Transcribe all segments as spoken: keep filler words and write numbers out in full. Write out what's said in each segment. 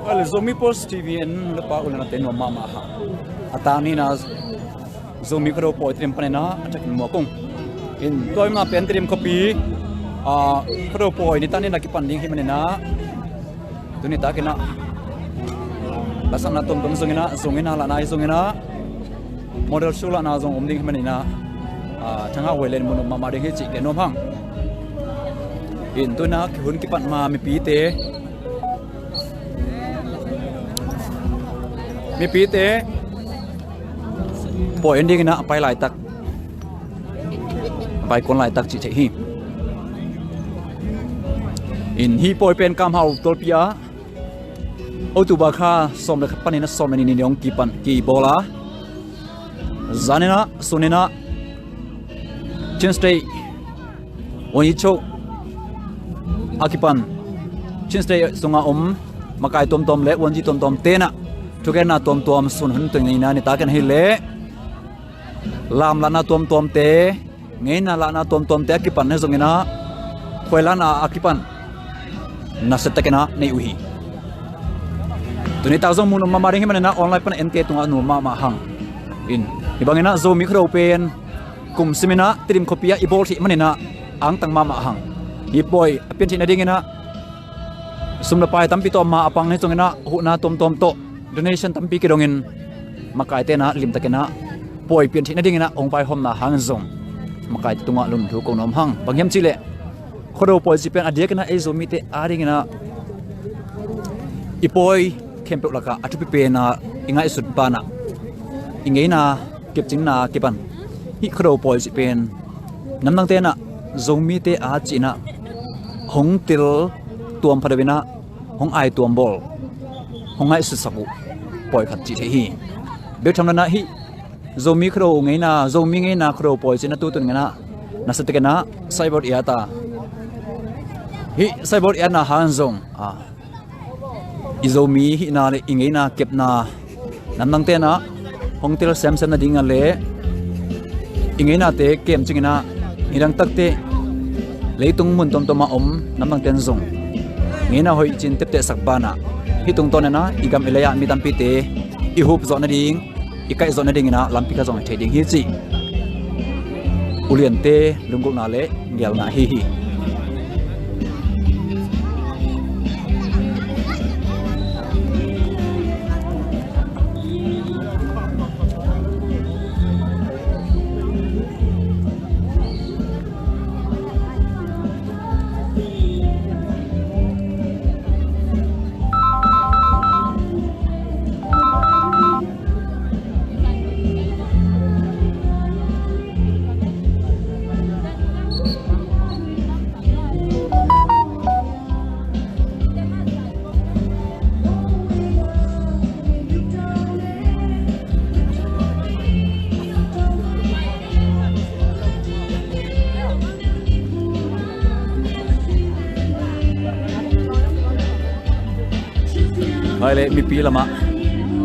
Well, Zomi Post T V in lapa ulana te nuam mahmah ha. A tang nina Zomi Khuado pawi Tedim panin ah a thakin muak ung. In tua i mah pen Tedim khuapi, ah, Khuado pawi nitak nina kipan ding hi manin ah, tuni takin ah lasakna tuamtuam zongin ah, zongin ah, lahna hi zongin ah, model show lahna zong om ding hi manin ah, ah, thangah huai len mun om mahmah ding hi cih gen nuam hang. In tuni ah hun kipat ma mipite, mipite pawi en dingin ah a pai laitak, a pai kuan laitak cih theih hi. In hih pawi pen Kam Hau tualpi ah October kha sawm le khat panin ah sawm le nih ni dong kipan kibawl a, zanin ah, sunin ah Chin State Wonji Cho a kipan Chin State sungah om makai tuamtuam le Wonji tuamtuam te'n ah thugenna tuamtuam sun hun teng nina nitakin ahih leh lamlahna tuamtuamte, ngeina lahna tuamtuamte a kipan hi zongin ah khuailahna a kipan nasia takin ah nei uh hi. Tuni tak zong mun om mahmah ding hi manin ah online pan a ente tungah nuam mahmah hang. In hih bangin ah Zomi Khuado pen kum simin ah Tedim khuapi ah i bawl theih manin ah angtang mahmah hang. Hih pawi a pian theih nadingin ah sum le pai tampi tawh ma a pang hi zongin ah huhna tuamtuam tawh donation tampi kidongin makaite'n ah limtakin ah pawi pian theih nadingin ah hong vaihawmna hangin zong makaite tungah lungdam thu ko nuam hang. Bang hiam cih leh Khuado pawi cih pen a diakin ah ei Zomite adingin ah i pawi khempeuh lakah a thupi pen ah i ngaihsut banah i ngeina kepcingna kipan hih Khuado pawi cih pen namdangte'n ah Zomite a cihna hong til tuam phadeuh in ah hong ai tuam bawl, hong ngaihsutsak uh pawi khat cih theih hi. Bek tham lo in ah hih Zomi Khuado ngeina, Zomi ngeina Khuado pawi cihna tutun ngen ah nasia takin ah saibot i at a, hih saibot i atna hangin zong a i Zomi hihna le i ngeina kepna namdangte'n ah hong tel semsem nading a le i ngeinate kemcingin ah nidang takte leitung mun tuamtuamah om namdangte'n zong ngeina hoih cih teptehsak banah hih tungtawnin ah i gam i lei ah mi tampite i hup zawh nading, i kaih zawh nadingin ah lampi khat zong hi thei ding hi cih uliante lunggulhna le gelna ahi hi. Hai le mipi lamah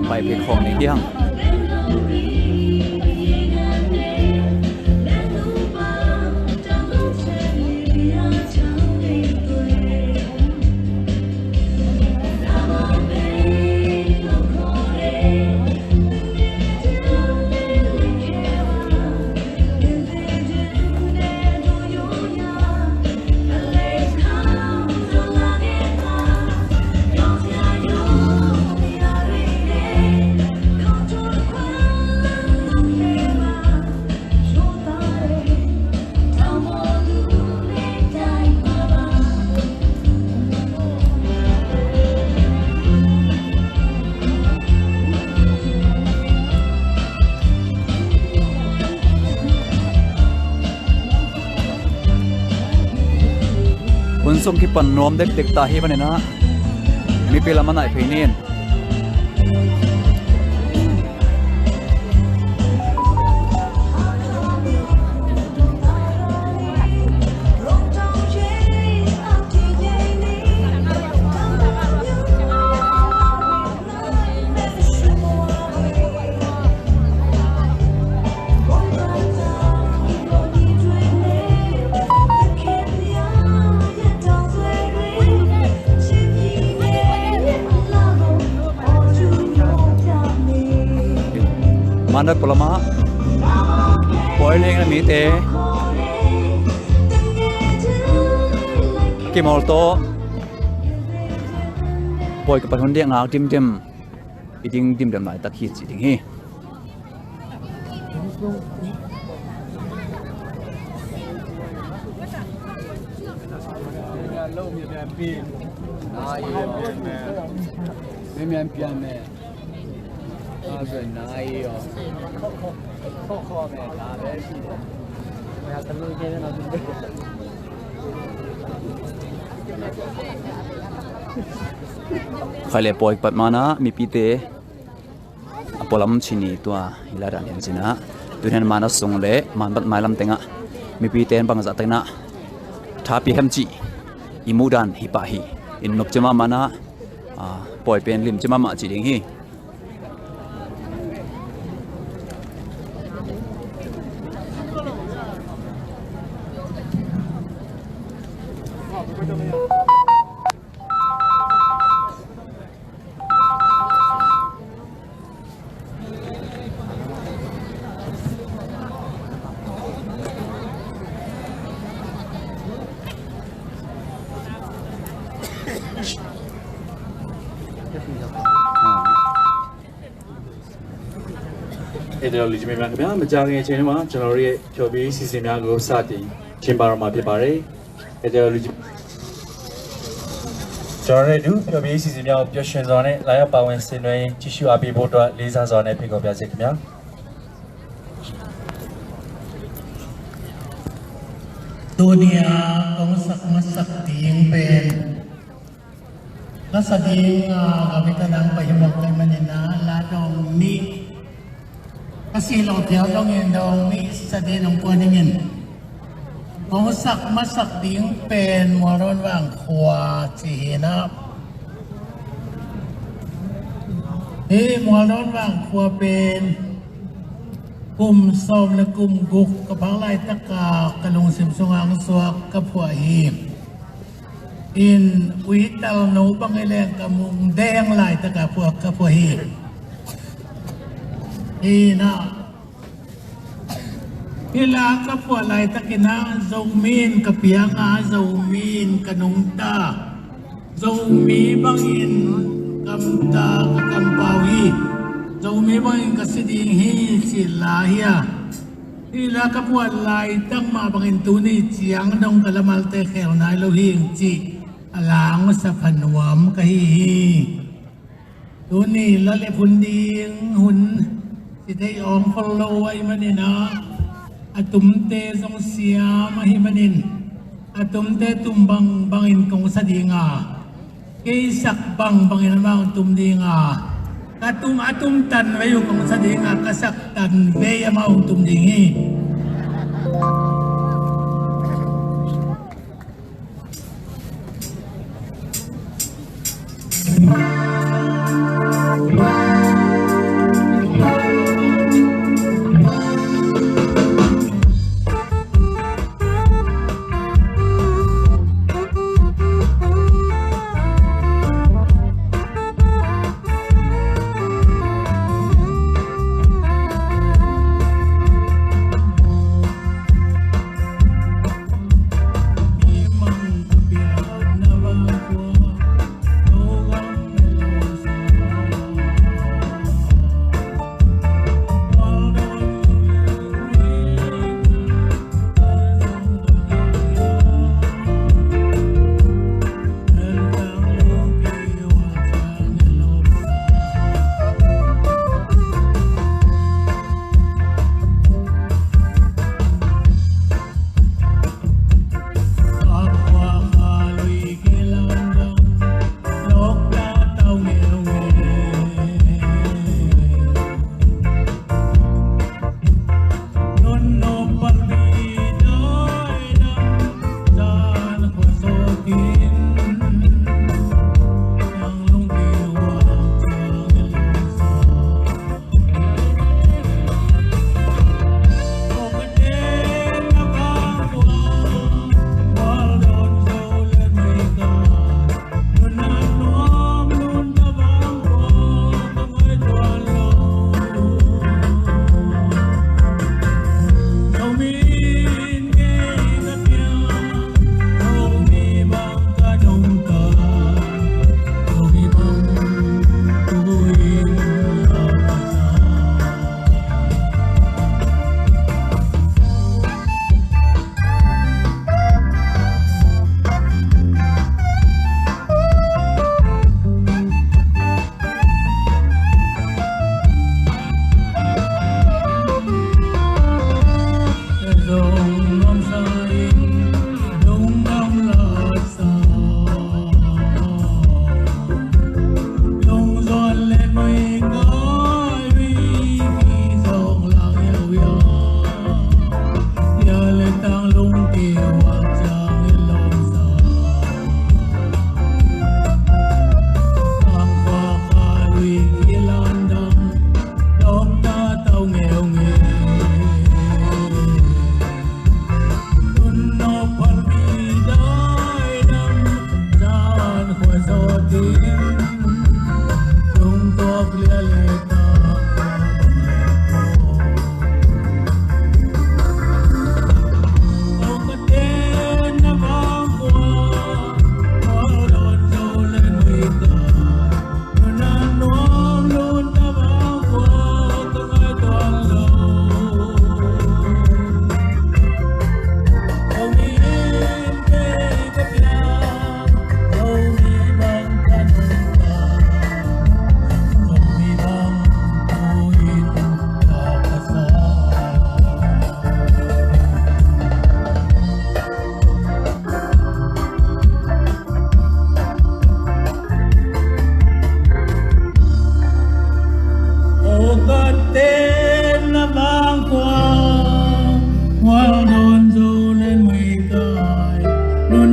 pai pek khawm ni hi hang. Hun sung kipan nuam dekdek ta hi maninah mipi lam a naih phei nin. Mandat pualamah pawi leng a mite kimawl tawh pawi kipat hun diak ngak dimdim i ding dimdem laitak hi ci ding hi. Khaile pawi kipat manah mipite a pualam chini tua i la dan en cinah tunian manah sung le manbat mailam tengah mipite in bangzah tengah thapi hem cih i muh dan hi pah hi. In nop cima manah pawi pen lim cima mah ci ding hi. Edit လုပ်ကြည့်ပေးပါခင်ဗျာ။ မကြာခင်အချိန်လေးမှာကျွန်တော်တို့ရဲ့ဖျော်ဖြေရေးစီစဉ်များကိုစတင်ကျင်းပတော့မှာဖြစ်ပါတယ်။ Edit လုပ်ကြည့်။ ကျွန်တော်တို့ရဲ့ဒုဖျော်ဖြေရေးစီစဉ်များကိုပျော်ရွှင်စွာနဲ့လာရောက်ပါဝင်ဆင်နွှဲရင်းကြည့်ရှုအားပေးဖို့အတွက်လေးစားစွာနဲ့ဖိတ်ခေါ်ပါရစေခင်ဗျာ။ Tuni a kong sak masak ding pen ka sa ding a ka vitamin pai hi mawk kei maninah la dong nih ka si lo thial dongin dong nih sa ding nong kuan dingin kong sak masak ding pen Mualrawn Vang khua ci hinah. Hih Mualrawn Vang khua pen kum sawm le kum guk ka phak laitaka ka lungsim sungah ang suak ka phuah hi. In uital no bang i leng ka mung deng laitaka phuak ka phuah hi. Hinah hih la ka phuah laitakinah Zomi in ka pianga Zomi in ka nungta Zomi bangin kamta ka kampau hi. Zomi bangin ka si ding hi cih la hi a. Hih la ka phuah laitak mah bangin tuni ciang dong ka lamalte khel nai lo hing cih a langsa pha nuam ka hi hi. Tuni la le phun ding hun ci thei awng khol lo ahih maninah a tumte zong siam ahih manin a tumte tum bangbangin kong sa dinga kei sak bangbangin amau tum dinga ka tum a tum tan vei uh kong sa dinga ka sak tan vei amau tum ding hi.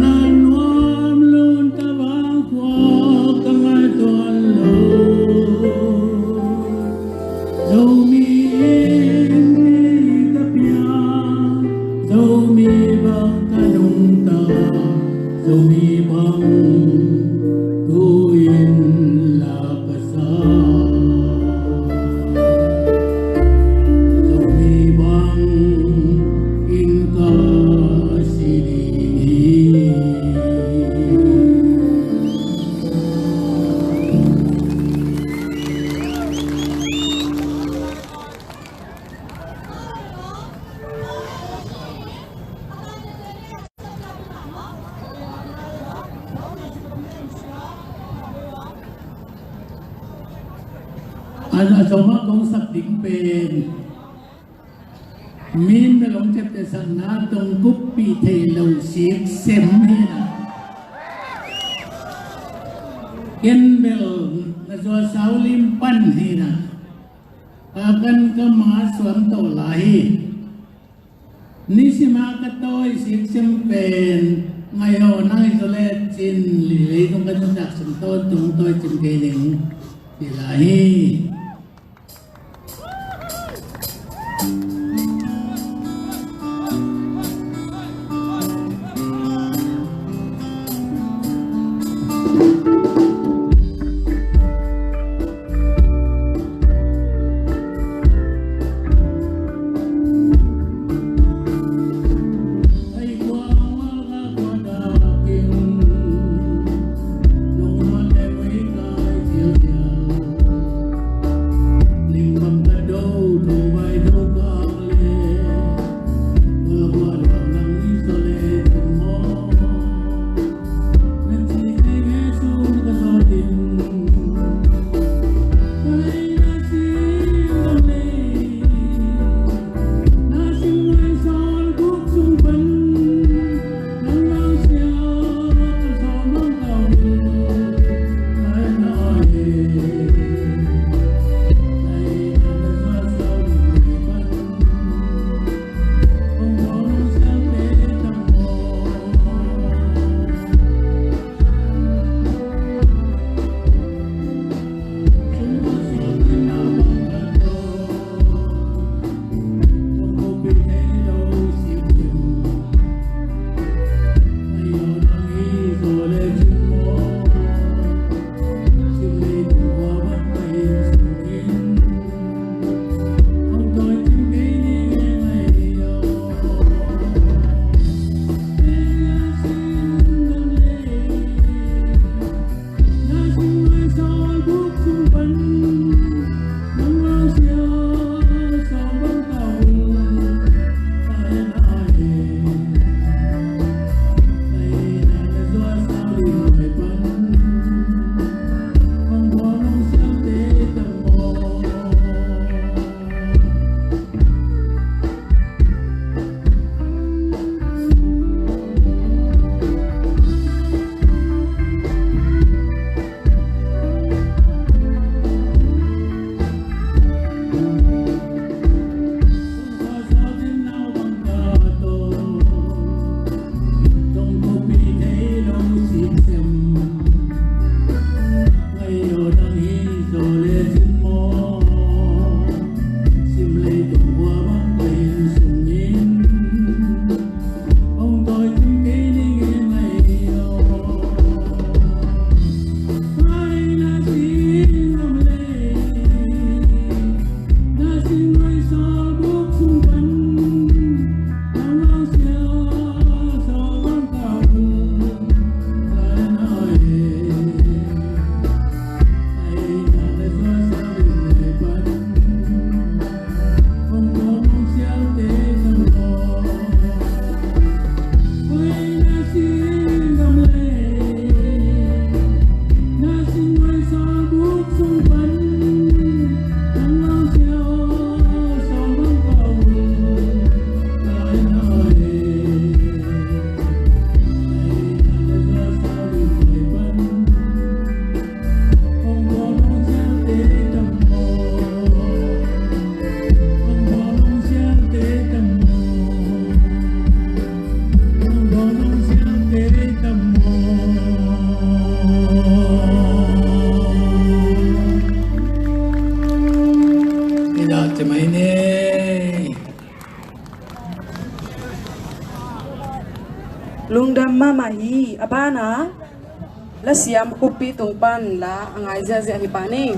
Na nuam lun ka vang khua ka ngaihtuah lo. Zomi in ka pia, Zomi bang ka nungta, Zomi bang tu-in la ka sa. Zomi bang in ka si ding hi. A, a sawm ah kong sak ding pen, min na long ciapteh sakna tong kuppih thei lo sik sem hi na. Ken bel na zuasau lim pan hi na. Ka kan ka ma suang tawh lai hi. Nisima ka tawi siksem pen ngaihawh nang i zaw le cin lilei tung ka nuntak sung tawntung tawi cin kei ning ci lai hi. mahmah hi. A banah lasiam kumpi tung pan la a ngai ziahziah hi pah ni.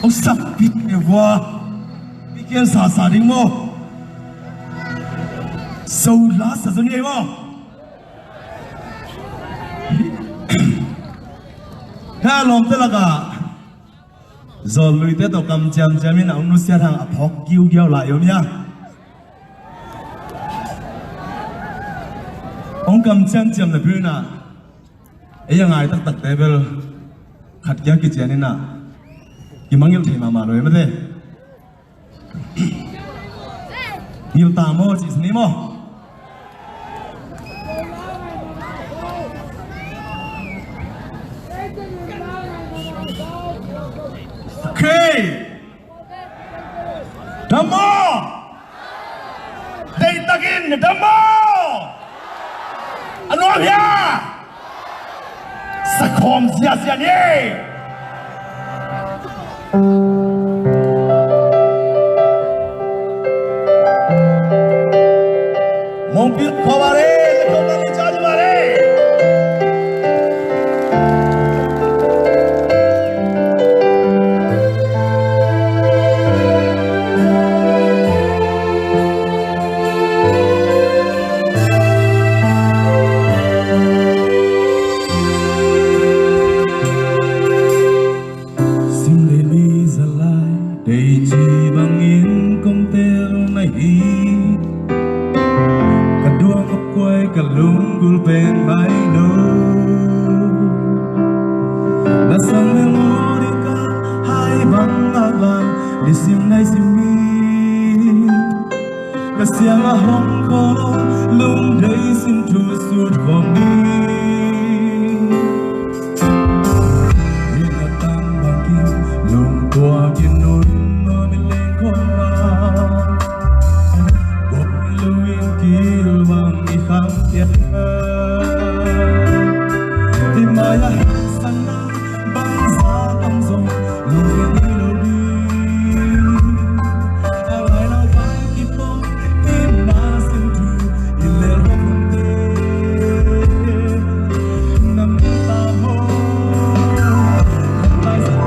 Hong sap pik ni vua. Pikian sasa ding maw? So la sa zon ni maw? Kha lawmte lakah Zawl luite tawh kam ciamciam in a hong nusiat hang a phawk giugiau lai om hia? Hong kam ciamciam na pi in ah ei a ngai taktakte bel khat kia kician in ah kimangngilh thei mahmah lo hi mate. Ngilh ta maw, cih sa ni maw? Okay. Dam maw? Deihtakin dam maw? A nuam hia? Sakhawm ziazia ni. Mongpi khua vale, khua vale, cha ni vale. Sim le mi zalai teici bangin kong tel na hi. Ka duang a kuai ka lunggulh pen mai lo. Na sang le maw ding ka hai bang ngak lam ni sim nai sim mi. Ka siang a hong kholo lungdei sin thu sut khawm ni. Inn a tam bangin lungtuak in nun nuam i leng khawm a. Bok lu in kil bang i kham kiat. I mai a hang sang na bangza tam zong lungdei lo ding. A lai lo bang kipawm in na sin thu i lel hong hun te. Nam ta ho. Lai sa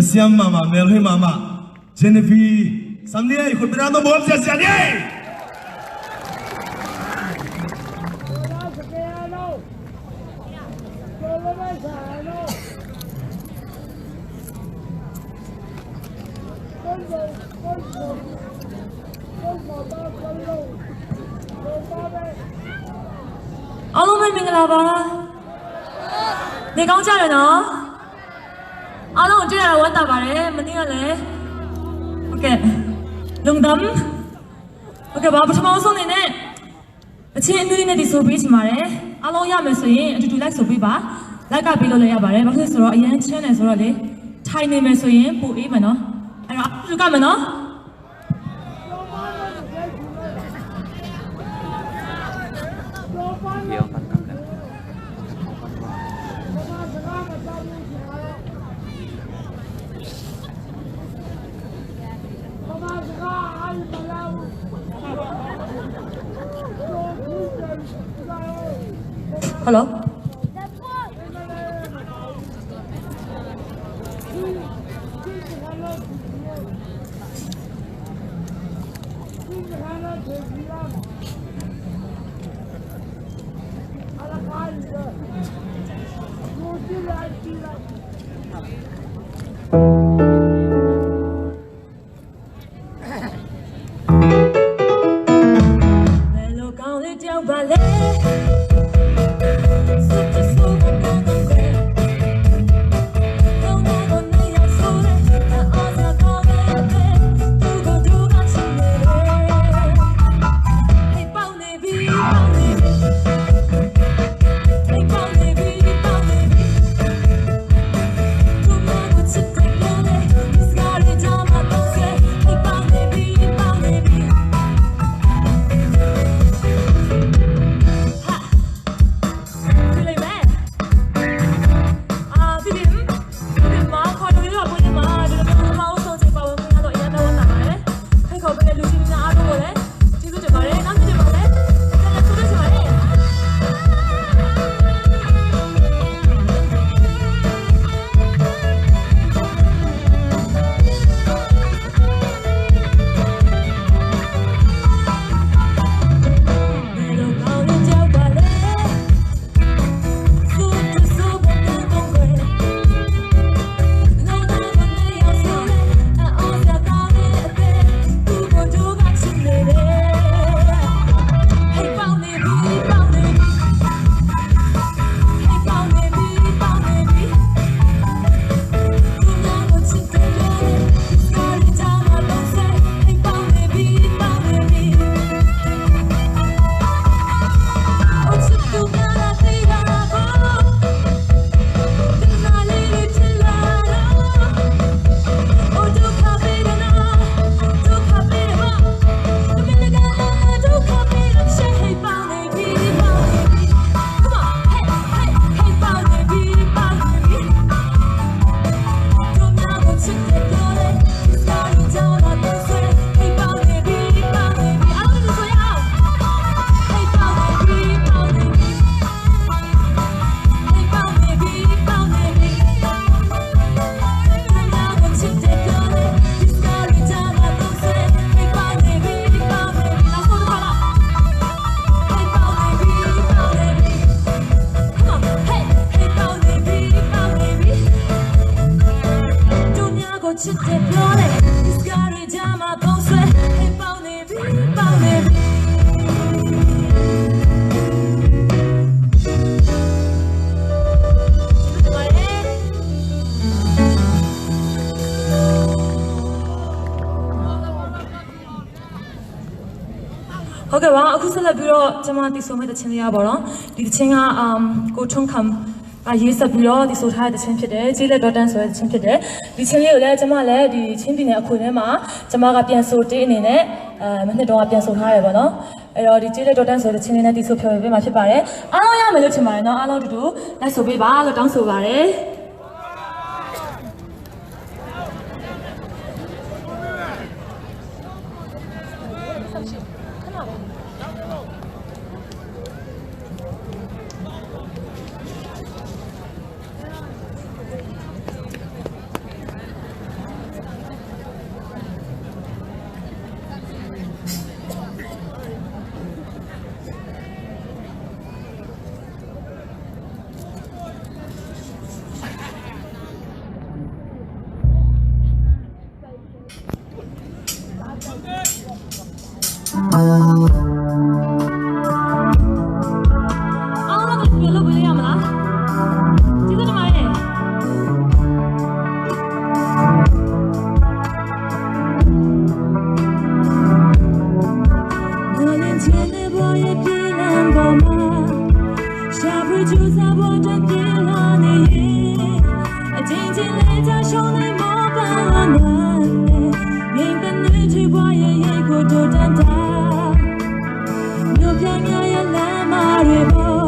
Siam mahmah, melhoih mahmah. Jennifer Samliai, khut beng a, nong bawm ziahziah ni ei. Hello, မင်္ဂလာပါ။ နေကောင်းကြတယ်နော်။ အားလုံးကိုတွေ့ရတာဝမ်းသာပါတယ်။ မနေ့ကလည်း ဟုတ်ကဲ့၊ လုံသမ်း။ ဟုတ်ကဲ့ပါ၊ ပထမဆုံးအနေနဲ့ သီချင်းအနွေးနဲ့ သီဆိုပေးချင်ပါတယ်။ အားလုံးရမယ်ဆိုရင် အတူတူလိုက်ဆိုပေးပါ။ လိုက်ကပေးလို့လည်းရပါတယ်။ ဘာဖြစ်လို့လဲဆိုတော့ အရမ်းချမ်းတယ်ဆိုတော့လေ၊ ထိုင်နေမယ်ဆိုရင် ပိုအေးမယ်နော်။ အဲ့တော့ အတူတူကမယ်နော်။ Hello. Okay ပါ၊ အခုဆက်လက်ပြီးတော့ ကျွန်မသီဆိုမယ့်သီချင်းလေးရပါတော့။ ဒီသီချင်းက အမ်၊ ကိုထွန်းခမ်းက ရေးဆက်ပြီးတော့ သီဆိုထားတဲ့သီချင်းဖြစ်တယ်။ ကျေးလက်တော်တန်းဆိုတဲ့သီချင်းဖြစ်တယ်။ ဒီသီချင်းလေးကိုလည်း ကျွန်မလည်း ဒီချင်းပြည်နယ်အခွေထဲမှာ ကျွန်မကပြန်ဆိုတေးအနေနဲ့ အဲ၊ မနှစ်တုန်းကပြန်ဆိုထားတယ်ပေါ့နော်။ အဲ့တော့ ဒီကျေးလက်တော်တန်းဆိုတဲ့သီချင်းလေးနဲ့ သီဆိုဖျော်ဖြေပေးမှာဖြစ်ပါတယ်။ အားလုံးရမယ်လို့ထင်ပါတယ်နော်။ အားလုံးအတူတူလိုက်ဆိုပေးပါလို့ တောင်းဆိုပါတယ်။ အားလုံးကပြန်လုပ်ပေးလို့ရမလား? ကျေးဇူးတင်ပါတယ်။ မျှော်လင့်ခြင်းနဲ့ ဘဝရဲ့ပြေးလမ်းပေါ်မှာ ရှာဖွေကြိုးစားဖို့အတွက် ပြေးလာနေရင် အချိန်ချင်းလဲ ကျရှုံးနေမောပန်းလာနဲ့ ငြိမ်သက်နွေးထွေး ဘဝရဲ့ရိပ်ကို ဒို့တန်းတား။ မြို့ပြများရဲ့လမ်းမတွေပေါ်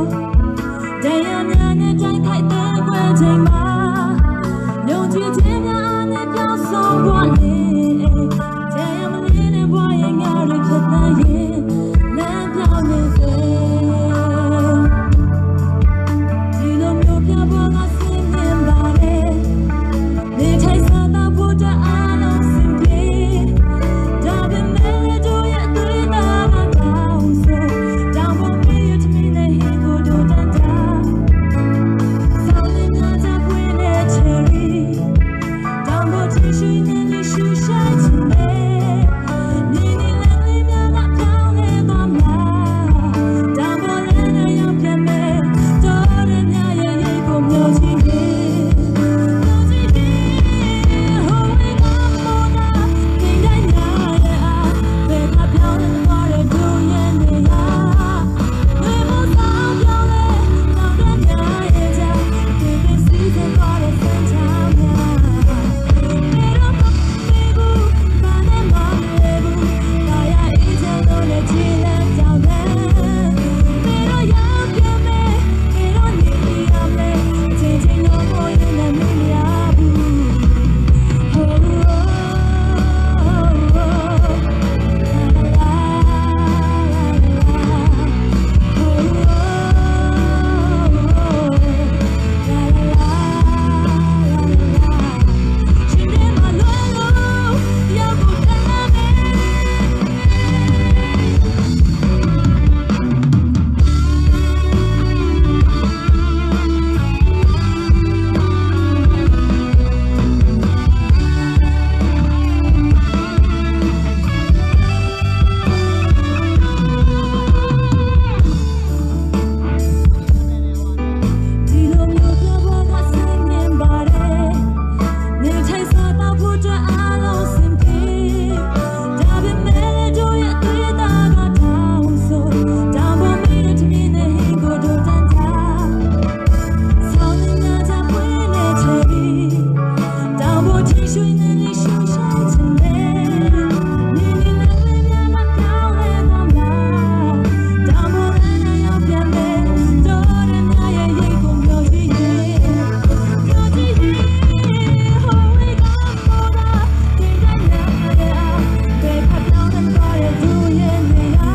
ဒဏ်ရာများနဲ့ တိုက်ခိုက်သွေးကွဲချိန်မှာ ယုံကြည်ခြင်းများအားနဲ့ ပျောက်ဆုံးသွားရင် ဒဏ်ရာမလင်းတဲ့ ဘဝရဲ့ညတွေ ဖြတ်သန်းရင် လမ်းပြောင်းနေစေ။ ဒီလိုမြို့ပြပေါ်က စင်မြင်ပါတယ်။ နေထိုင်စားသောက်ဖို့အတွက် အားလုံးစင်ပြေ။ ဒါပေမဲ့လည်း တို့ရဲ့အသွေးသားက တောင်းဆို၊ တောင်ပေါ်မီးရ တမီးနဲ့ ဟင်းကို ဒို့တန်းတား။ ဆောင်းလင်းများ တပွင့်တဲ့ ချယ်ရီ၊ တောင်ပေါ်ထီးရွှေနဲ့ လီရှူရှိုက်ချင်တဲ့ မြေနီလန်းလေးများက ပြောင်းလဲသွားမှာ။ တောင်ပေါ်လမ်းတွေ ရောက်ပြန်မယ်။ တောတွေများရဲ့ ရိပ်ကို မျှော်ကြည့်ရင် မျှော်ကြည့်ရင် ဟိုဝေးက မော်တာ သင်္ချိုင်းများရဲ့ အါ ဘယ်ကပြောင်းလဲသွားတဲ့ တို့ရဲ့နေရာ။ ဒီလိုမျိုး ပြောဖို့က စိတ်မြင်ပါတယ်။ နေထိုင်စားသောက်ဖို့အတွက် အားလုံးစင်ပြေ။ ဒါပေမဲ့လည်း တို့ရဲ့အသွေးသားက တောင်းဆို၊ တောင်ပေါ်မီးရ တမီးနဲ့ ဟင်းကို ဒို့တန်းတား။ ဆောင်းလင်းများ တပွင့်တဲ့ ချယ်ရီ၊ တောင်ပေါ်ထီးရွှေနဲ့ လီရှူရှိုက်ချင်တဲ့ မြေနီလန်းလေးများက ပြောင်းလဲသွားမှာ။ တောင်ပေါ်လမ်းတွေ ရောက်ပြန်မယ်။ တောတွေများရဲ့ ရိပ်ကို မျှော်ကြည့်ရင် မျှော်ကြည့်ရင် ဟိုဝေးက မော်တာ သင်္ချိုင်းများရဲ့ အါ ဘယ်ကပြောင်းလဲသွားတဲ့ တို့ရဲ့နေရာ။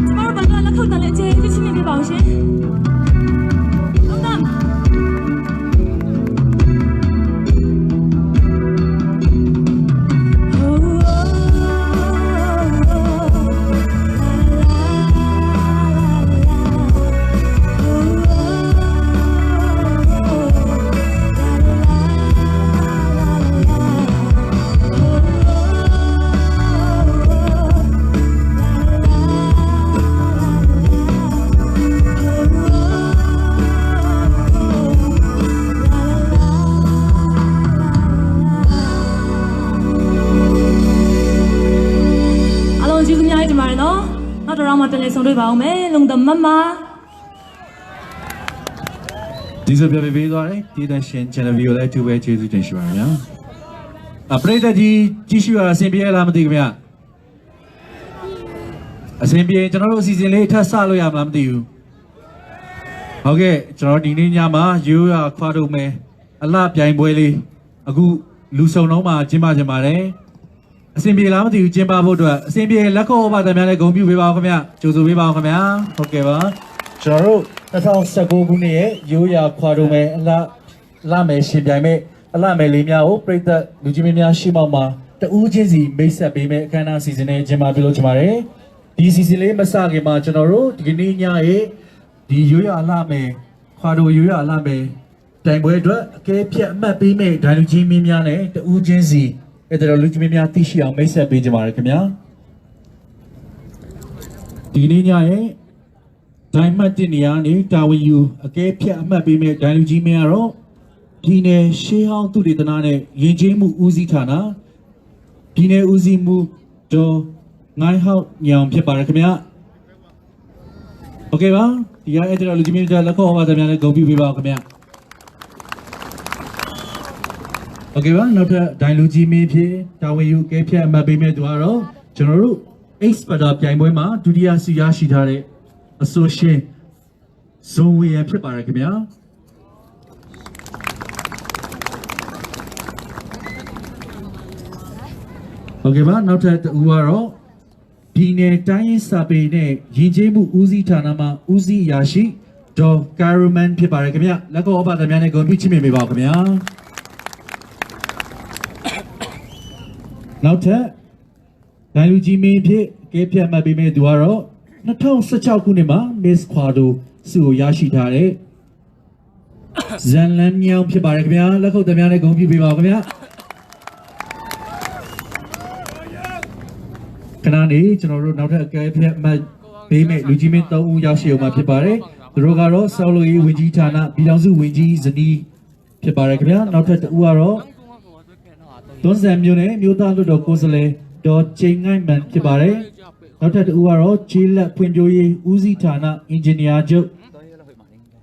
ကျမတို့ဘာသာလက်ခုပ်သံလေး အကျယ်ကြီး ချစ်မြတ်ပေးပါအောင်ရှင်။ သုံးသံ။ အားလုံးကျေးဇူးအများကြီးတင်ပါတယ်နော်။ နောက်တစ် round မှာ ပြန်လည်ဆုံတွေ့ပါဦးမယ်။ လုံသမားမး။ ကျေးဇူးပြောပေးပေးသွားတယ်။ ဒေသရှင် Channel Vကိုလည်း အထူးပဲကျေးဇူးတင်ရှိပါတယ်ခင်ဗျာ။ အပရိသတ်ကြီး ကြည့်ရှုရတာ အဆင်ပြေရဲ့လား မသိဘူးခင်ဗျာ။ အဆင်ပြေရင် ကျွန်တော်တို့ အစီအစဉ်လေး ထပ်စလို့ရမလား မသိဘူး။ ဟုတ်ကဲ့၊ ကျွန်တော် ဒီနေ့ညမှာ ရိုးရာခွါတို့မယ် အလှပြိုင်ပွဲလေး အခု လူစုံတော့မှ ကျင်းပချင်ပါတယ်။ အဆင်ပြေလား မသိဘူး၊ ကျင်းပဖို့အတွက်။ အဆင်ပြေရင် လက်ခုပ်ဩဘာသံများနဲ့ ဂုဏ်ပြုပေးပါဦးခင်ဗျာ။ ကြိုဆိုပေးပါဦးခင်ဗျာ။ ဟုတ်ကဲ့ပါ။ ကျွန်တော်တို့ နှစ်ထောင်ဆယ့်ကိုးခုနှစ်ရဲ့ ရိုးရာခွါတို့မယ် အလှ အလှမယ်ယှဉ်ပြိုင်မယ့် အလှမယ်လေးများကို ပရိသတ်လူကြီးမင်းများ ရှေ့မှောက်မှာ တစ်ဦးချင်းစီ မိတ်ဆက်ပေးမယ့် အခမ်းအနား အစီအစဉ်နဲ့ ကျင်းပပြုလုပ်ချင်ပါတယ်။ ဒီအစီအစဉ်လေး မစခင်မှာ ကျွန်တော်တို့ ဒီကနေ့ညရဲ့ ဒီရိုးရာအလှမယ် ခွါတို့ရိုးရာအလှမယ် ပြိုင်ပွဲအတွက် အကဲဖြတ်အမှတ်ပေးမယ့် ဒိုင်လူကြီးမင်းများနဲ့ တစ်ဦးချင်းစီ ဧည့်သည်တော်လူကြီးမင်းများ သိရှိအောင် မိတ်ဆက်ပေးချင်ပါတယ်ခင်ဗျာ။ ဒီကနေ့ညရဲ့ ဒိုင်မှတ်တစ်နေရာကနေ တာဝန်ယူ အကဲဖြတ်အမှတ်ပေးမယ့် ဒိုင်လူကြီးမင်းကတော့ ပြည်နယ်ရှေးဟောင်းသုတေသနနဲ့ ယဉ်ကျေးမှုဦးစီးဌာန ပြည်နယ်ဦးစီးမှူး ဒေါ်ငိုင်းဟောက်ညောင် ဖြစ်ပါတယ်ခင်ဗျာ။ ဟုတ်ကဲ့ပါ။ ဒီက ဧည့်သည်တော်လူကြီးမင်းအတွက် လက်ခုပ်ဩဘာသံများနဲ့ ဂုဏ်ပြုပေးပါဦးခင်ဗျာ။ ဟုတ်ကဲ့ပါ။ နောက်ထပ် ဒိုင်လူကြီးမင်းအဖြစ် တာဝန်ယူ အကဲဖြတ်အမှတ်ပေးမယ့်သူကတော့ ကျွန်တော်တို့ X Factor ပြိုင်ပွဲမှာ ဒုတိယဆုရရှိထားတဲ့ အဆိုရှင် ဇွန်ဝေယံ ဖြစ်ပါတယ်ခင်ဗျာ။ ဟုတ်ကဲ့ပါ။ နောက်ထပ်တစ်ဦးကတော့ ပြည်နယ်တိုင်းရင်းစာပေနဲ့ ယဉ်ကျေးမှုဦးစီးဌာနမှ ဦးစီးအရာရှိ ဒေါ်ကါရူမန် ဖြစ်ပါတယ်ခင်ဗျာ။ လက်ခုပ်ဩဘာသံများနဲ့ ဂုဏ်ပြုချီးမြှင့်ပေးပါဦးခင်ဗျာ။ နောက်ထပ် ဒိုင်လူကြီးမင်းအဖြစ် အကဲဖြတ်အမှတ်ပေးမယ့်သူကတော့ နှစ်ထောင်ဆယ့်ခြောက်ခုနှစ်မှာ Miss ခွါဒို ဆုကိုရရှိထားတဲ့ ဇန်လမ်းမြောင်း ဖြစ်ပါတယ်ခင်ဗျာ။ လက်ခုပ်သံများနဲ့ ဂုဏ်ပြုပေးပါဦးခင်ဗျာ။ ခဏနေ ကျွန်တော်တို့ နောက်ထပ် အကဲဖြတ်အမှတ်ပေးမယ့် လူကြီးမင်းသုံးဦး ရရှိဦးမှာ ဖြစ်ပါတယ်။ သူတို့ကတော့ ဆောက်လုပ်ရေးဝန်ကြီးဌာန ပြည်ထောင်စုဝန်ကြီးဇနီး ဖြစ်ပါတယ်ခင်ဗျာ။ နောက်ထပ်တစ်ဦးကတော့ တွန်းဇံမြို့နယ် မြို့သားလွှတ်တော်ကိုယ်စားလှယ် ဒေါ်ကျိန်ငိုက်မန် ဖြစ်ပါတယ်။ နောက်ထပ်တစ်ဦးကတော့ ကျေးလက်ဖွံ့ဖြိုးရေးဦးစီးဌာန အင်ဂျင်နီယာချုပ်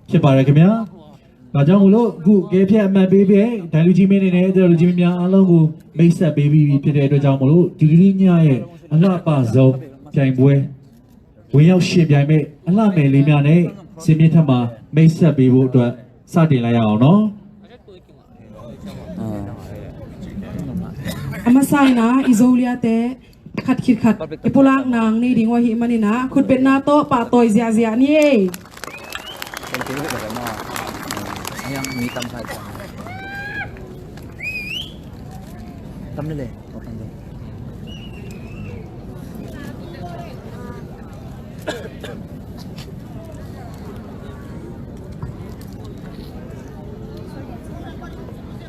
ဖြစ်ပါတယ်ခင်ဗျာ။ ဒါကြောင့်မို့လို့ အခု အကဲဖြတ်အမှတ်ပေးတဲ့ ဒိုင်လူကြီးမင်းအနေနဲ့ ဧည့်သည်တော်လူကြီးမင်းများအားလုံးကို မိတ်ဆက်ပေးပြီးပြီ ဖြစ်တဲ့အတွက်ကြောင့်မို့လို့ ဒီကနေ့ညရဲ့ အလှပဆုံးပြိုင်ပွဲ ဝင်ရောက်ယှဉ်ပြိုင်မယ့် အလှမယ်လေးများနဲ့ စင်မြင့်ထက်မှာ မိတ်ဆက်ပေးဖို့အတွက် စတင်လိုက်ရအောင်နော်။ A masa in ah, i Zo liate khat khit khat i pulak nang nei ding uh ahih manin ah, khutbetna tawh pahtawi ziahziah ni ei. Tam lele.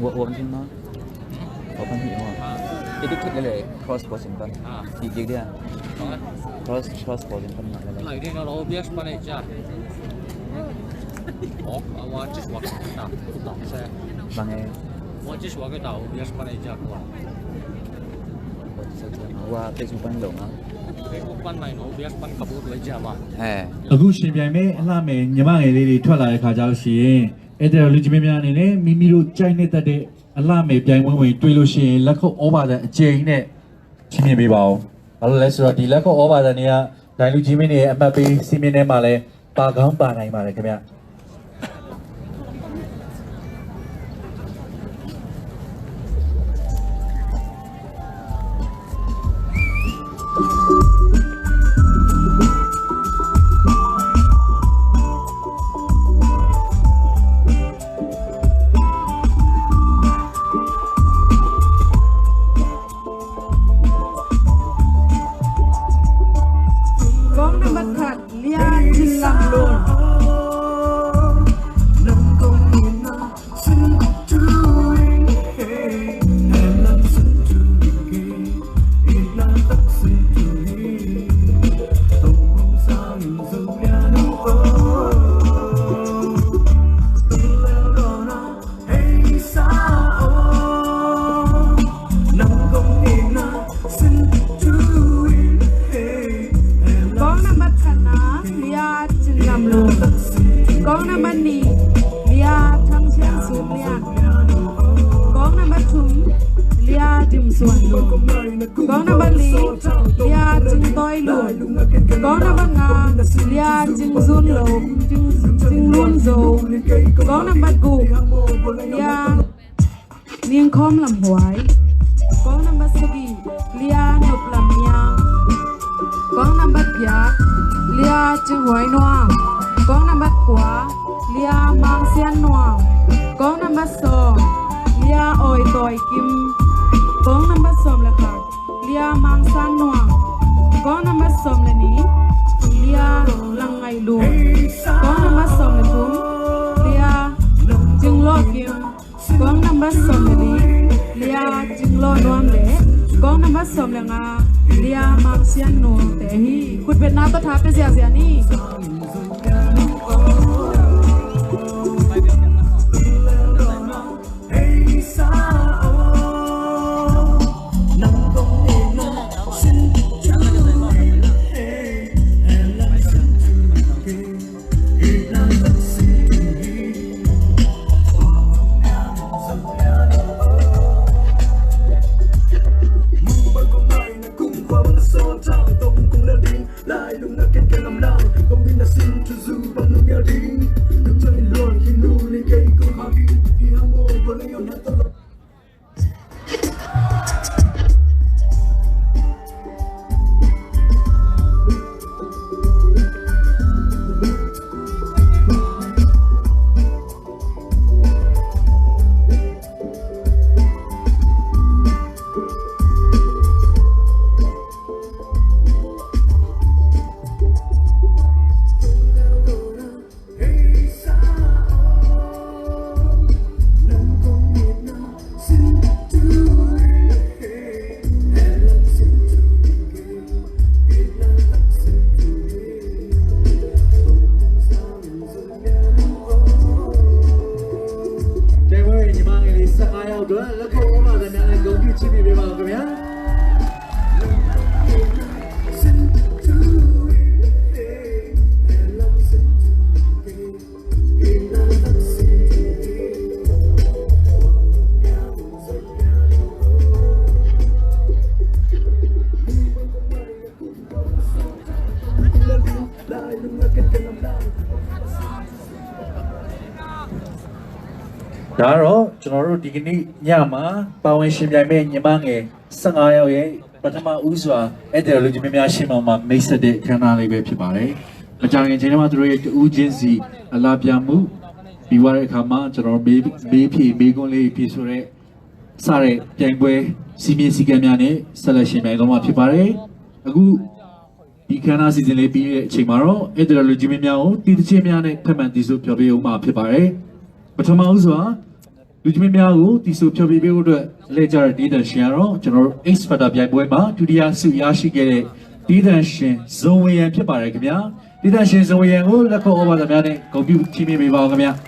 Ua, ua, ua, ua, ua, ua. Iti kit lele, cross cross in pan. Iti dia. Cross cross cross in pan lele. Lai dia kalau bias paneja. Oh, awa cis wakita. Bang eh. Awa cis wakita, bias paneja ko. Wa Facebook pan dong ah. Facebook pan main, oh, bias pan kabut wa jama. Eh. အခုယှဉ်ပြိုင်မယ့် အလှမယ်ညီမငယ်လေးတွေ ထွက်လာတဲ့ခါကျလို့ရှိရင် ဧည့်သည်တော်လူကြီးမင်းများအနေနဲ့ မိမိတို့ကြိုက်နှစ်သက်တဲ့ အလှမယ်ပြိုင်ပွဲဝင် တွေ့လို့ရှိရင် လက်ခုပ်ဩဘာသံအကျယ်ကြီးနဲ့ ချီးမြှင့်ပေးပါဦး။ ဘာလို့လဲဆိုတော့ ဒီလက်ခုပ်ဩဘာသံတွေက ဒိုင်လူကြီးမင်းတွေရဲ့ အမှတ်ပေးစည်းမျဉ်းထဲမှာလည်း ပါကောင်းပါနိုင်ပါတယ်ခင်ဗျ။ กองนำบัตรขาด เลียน จินลังโลน Suan Lun. Kong nambat li, Lia Cing Toi Lun. Kong nambat nga, Lia Cing Zun Lo, Cing, Cing Lun Zo. Kong nambat guk, Lia Ning Khawm Lam Huai. Kong nambat sagih, Lia Nop Lam Miang. Kong nambat giat, Lia Cing Huai Nuam. Kong nambat kua, Lia Mang Sian Nuam. Kong nambat sawm, Lia Oi Toi Kim. Kong nambat sawm le khat, Lia Mang San Nuam. Kong nambat sawm le nih, Lia Lang Ngai Lun. Kong nambat sawm le thum, Lia Cing Lo Kim. Kong nambat sawm le li, Lia Cing Lo Nuam le kong nambat sawm le nga, Lia Mang Sian Nuam te hi. Khutbetna tawh tha pia ziahziah ni. January ညီမငယ်လေး ဆယ့်ငါးယောက်အတွက် လက်ခုပ်ဩဘာသများနဲ့ ဂုဏ်ပြုချီးမြှင့်ပေးပါဦးခင်ဗျာ။ ဒါကတော့ ကျွန်တော်တို့ ဒီကနေ့ညမှာ ပါဝင်ယှဉ်ပြိုင်မယ့် ညီမငယ် ဆယ့်ငါးယောက်ရဲ့ ပထမဦးစွာ ဧည့်သည်တော်လူကြီးများရှေ့မှောက်မှာ မိတ်ဆက်တဲ့ အခမ်းအနားလေးပဲ ဖြစ်ပါတယ်။ မကြာခင်ချိန်ထဲမှာ သူတို့ရဲ့ တစ်ဦးချင်းစီ အလှပြမှု ပြီးသွားတဲ့အခါမှာ ကျွန်တော်တို့ မေးမေးဖြေမေးခွန်းလေး ဖြေဆိုတဲ့ စတဲ့ ပြိုင်ပွဲ စည်းမျဉ်းစည်းကမ်းများနဲ့ ဆက်လက်ယှဉ်ပြိုင်သွားမှာ ဖြစ်ပါတယ်။ အခု ဒီအခမ်းအနား အစီအစဉ်လေး ပြီးတဲ့အချိန်မှာတော့ ဧည့်သည်တော်လူကြီးမင်းများကို သီသီချင်းများနဲ့ ထပ်မံသီဆိုဖျော်ဖြေပေးဦးမှာ ဖြစ်ပါတယ်။ ပထမဦးစွာ လူကြီးမင်းများကို သီဆိုဖျော်ဖြေပေးဖို့အတွက် အလှည့်ကျတဲ့ တေးသီသီချင်းကတော့ ကျွန်တော်တို့ X Factor ပြိုင်ပွဲမှာ ဒုတိယဆုရရှိခဲ့တဲ့ တေးသီသီချင်း ဇွန်ဝေယံ ဖြစ်ပါတယ်ခင်ဗျာ။ တေးသီသီချင်း ဇွန်ဝေယံကို လက်ခုပ်ဩဘာသများနဲ့ ဂုဏ်ပြုချီးမြှင့်ပေးပါဦးခင်ဗျာ။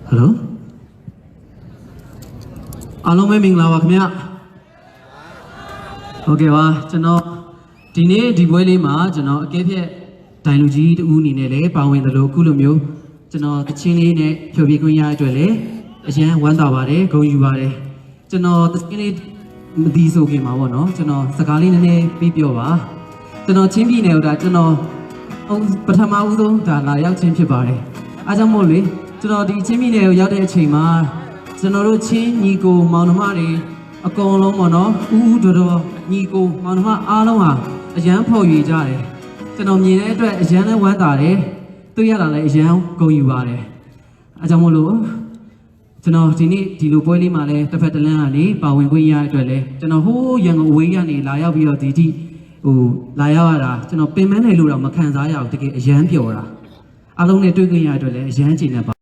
ဟယ်လို အားလုံးပဲ မင်္ဂလာပါခင်ဗျာ။ ဟုတ်ကဲ့ပါ။ ကျွန်တော် ဒီနေ့ ဒီပွဲလေးမှာ ကျွန်တော် အကဲဖြတ် ဒိုင်လူကြီးတစ်ဦးအနေနဲ့လည်း ပါဝင်သလို အခုလိုမျိုး ကျွန်တော် သီချင်းလေးနဲ့ ဖျော်ဖြေခွင့်ရတဲ့အတွက်လည်း အရမ်းဝမ်းသာပါတယ်။ ဂုဏ်ယူပါတယ်။ ကျွန်တော် သီချင်းလေး မသီဆိုခင်မှာပေါ့နော်၊ ကျွန်တော် စကားလေးနည်းနည်း ပေးပြောပါ။ ကျွန်တော် ချင်းပြည်နယ်ကို ဒါ ကျွန်တော် ပထမဦးဆုံး ဒါ လာရောက်ခြင်းဖြစ်ပါတယ်။ အားကြောင့်မို့လေ ကျွန်တော် ဒီ ချင်းပြည်နယ်ကို ရောက်တဲ့အချိန်မှာ ကျွန်တော်တို့ ချင်းညီကိုမောင်နှမတွေ အကုန်လုံးပေါ့နော်၊ ဦးဦးဒေါ်ဒေါ် ညီကိုမောင်နှမအားလုံးဟာ အရမ်းဖျော်ဖြေကြတယ်။ ကျွန်တော် မြင်တဲ့အတွက် အရမ်းလည်း ဝမ်းသာတယ်။ တွေ့ရတာလည်း အရမ်းဂုဏ်ယူပါတယ်။ အားကြောင့်မို့လို့ ကျွန်တော် ဒီနေ့ ဒီလိုပွဲလေးမှာလည်း တစ်ဖက်တစ်လမ်းကနေ ပါဝင်ခွင့်ရတဲ့အတွက်လည်း ကျွန်တော် ဟိုးရန်ကုန်အဝေးကနေ လာရောက်ပြီးတော့ ဒီထိ ဟို လာရောက်ရတာ ကျွန်တော် ပင်ပန်းတယ်လို့တောင် မခံစားရဘူး။ တကယ် အရမ်းပျော်တာ။ အားလုံးနဲ့ တွေ့ခွင့်ရတဲ့အတွက်လည်း အရမ်းကျေနပ်ပါ